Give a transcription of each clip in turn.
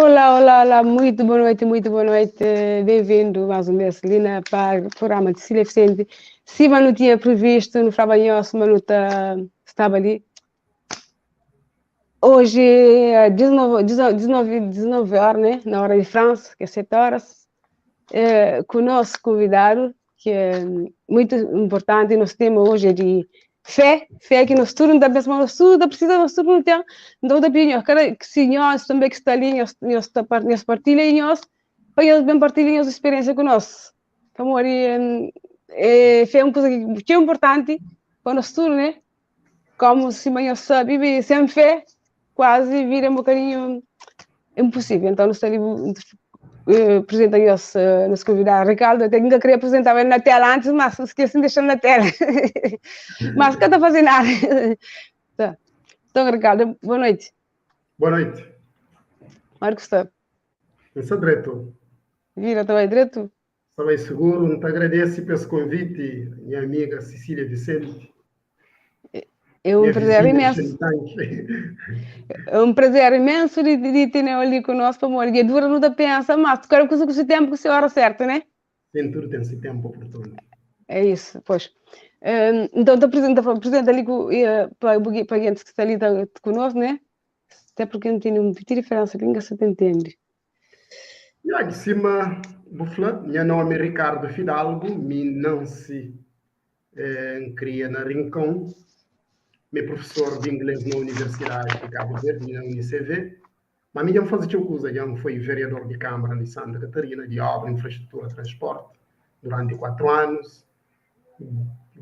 Olá, olá, olá, muito boa noite, muito boa noite. Bem-vindo mais um mês ali na programa de Cecília Vicente. Se não tinha previsto, no Frabanhoso, mas não tá, estava ali. Hoje é 19 horas, né? Na hora de França, que é 7 horas, com o nosso convidado, que é muito importante, nosso tema hoje é de fé, fé que nós tudo não dá mas nós tudo precisa, nós tudo não tem, então da opinião, cada que se nós também que está ali, nós, nós, nós partilha e nós, para eles bem partilhem as experiências conosco. Então, ali, fé é uma coisa que é importante para nós tudo, né? Como se manhã sabe, vive sem fé, quase vira um bocadinho impossível. Então, nós estaríamos apresenta o nosso convidado, Ricardo, até nunca queria apresentar ele na tela antes, mas esqueci de deixar na tela. Mas que está fazendo nada. Tá. Então, Ricardo, boa noite. Boa noite. Marcos, está. Está direito. Vira também direito? Está bem seguro. Te agradeço pelo convite, minha amiga Cecília Vicente. É um prazer imenso. É um prazer imenso de ter ali conosco, amor. E dura não pensa, mas quero que o tempo que a hora certa, né? Sem tudo tem esse tempo oportuno. É isso, pois. Então, te apresenta ali para a gente que está ali conosco, né? Até porque não tem muita diferença, ninguém se entende. E aí, de cima, bufla, meu nome é Ricardo Fidalgo, me Nancy cria na Rincão, meu professor de inglês na Universidade de Cabo Verde, na UNICV, mas minha faz coisa, já foi vereador de Câmara de Santa Catarina, de obra, infraestrutura, transporte, durante 4 anos.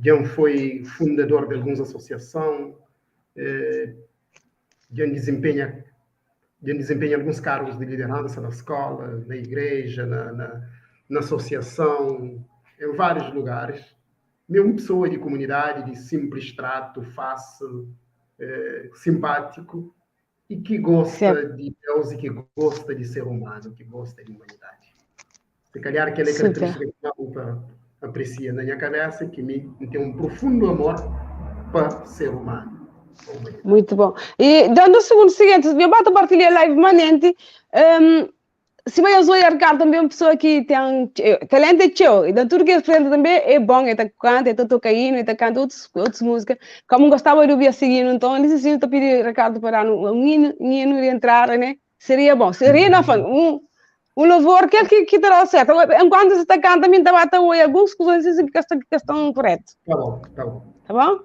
Já foi fundador de algumas associações, já desempenha alguns cargos de liderança na escola, na igreja, na associação, em vários lugares. Uma pessoa de comunidade, de simples trato, fácil, simpático, e que gosta de Deus e que gosta de ser humano, que gosta de humanidade. Se calhar aquela característica que eu aprecia na minha cabeça, que me tem um profundo amor para ser humano. Muito bom. E dando o segundo seguinte, eu bato partilha live manente, se vai usar Ricardo também é uma pessoa que tem talento é teu, e da tudo que apresenta também é bom, ele canta, ele toca hino, ele canta outras músicas. Como gostava de ouvir seguindo, então ele disse assim, eu pedi Ricardo para um hino de entrar, né? Seria bom, seria não, um louvor que terá certo. Enquanto você está cantando, também está batendo algumas coisas que estão corretas. Tá bom, tá bom. Tá bom?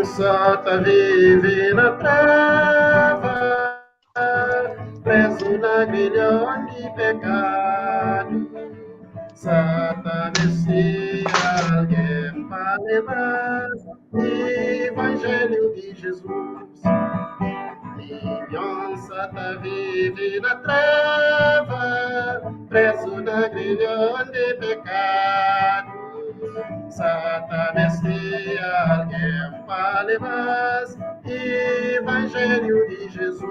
Santa vive na treva, preso na grilhão de pecado. Santa Messias, alguém para levar o Evangelho de Jesus. Milhão Santa vive na treva, preso na grilhão de pecado. Santa Messias, alguém para levar Evangelho de Jesus.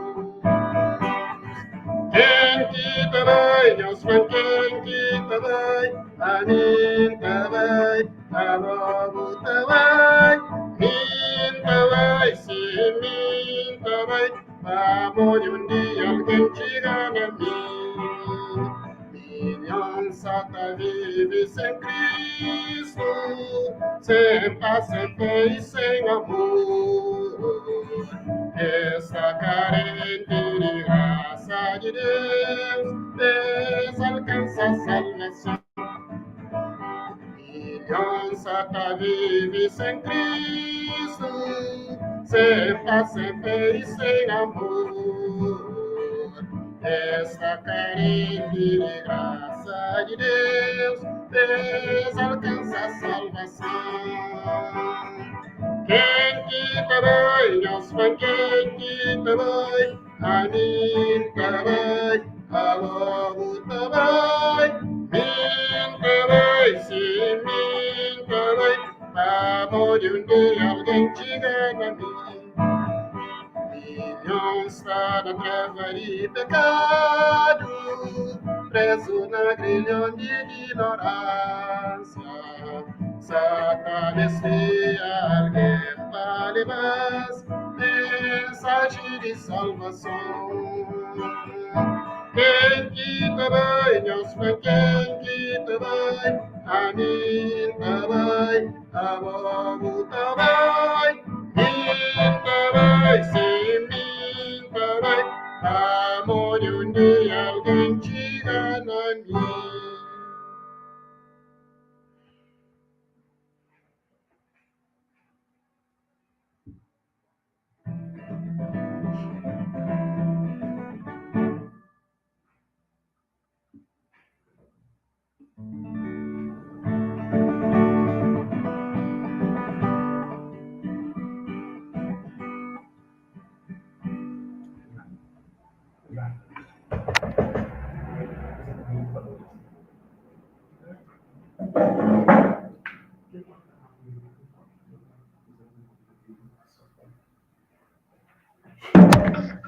Quem que te vai, Deus vem, quem que te vai, a mim te vai, a logo te vai, mim te vai, sim, mim te vai, amor de um dia alguém chega na mim. Milhão Santa vive sem Cristo, sem paz, sem fé e sem amor. Essa carente de graça de Deus, Deus alcança a salvação. Milhão Santa vive sem Cristo, sem paz, sem fé e sem amor. Essa carente de graça de Deus, Deus alcança a salvação. Quem que te vai, Deus vem, quem que te vai, a mim te vai, a logo te vai, mim te vai, sim, mim te vai, a di pekadu, prezu na grilhon di ignoránsia. Sa ta meste algen pa leba-s mensaji di salvason. Ken ki ta bai? Nhos fla ken ki ta bai? Ami N ta bai, abo bu ta bai, mi N ta bai, sin mi N ta bai, pamodi un dia algen txiga na mi.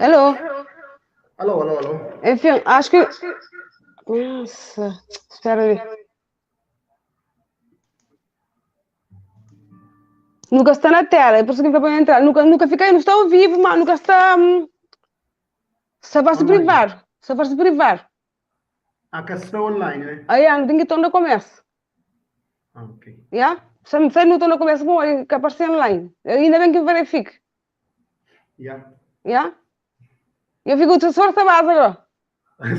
Alô? Alô, alô, alô. Enfim, acho que. Nossa, espera aí. Nunca está na tela, é por isso que não entrar. Nunca, nunca fica aí, não está ao vivo, mas nunca está. Só vai se privar. Só vai se privar. Ah, que está online, né? Aí, não tem que estar no começo. Ah, ok. Yeah? Se não estou no começo, bom, que aparecer online. Ainda bem que verifique. Yeah. Yeah? Eu fico de sorte a base agora.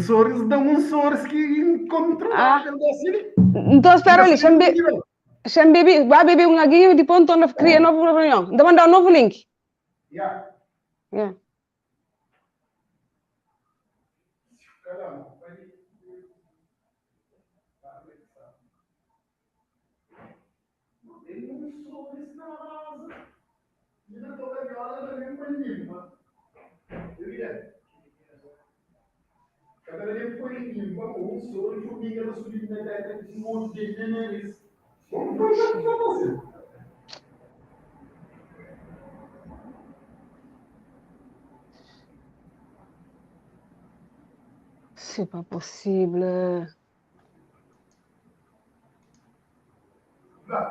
Sorriso dá um sorriso que incontrolável ah. assim. Então espera ali, deixa beber, vai beber um aguinho e depois então cria nova reunião. Então mandar um novo link. Yeah. Yeah. C'est pas possible.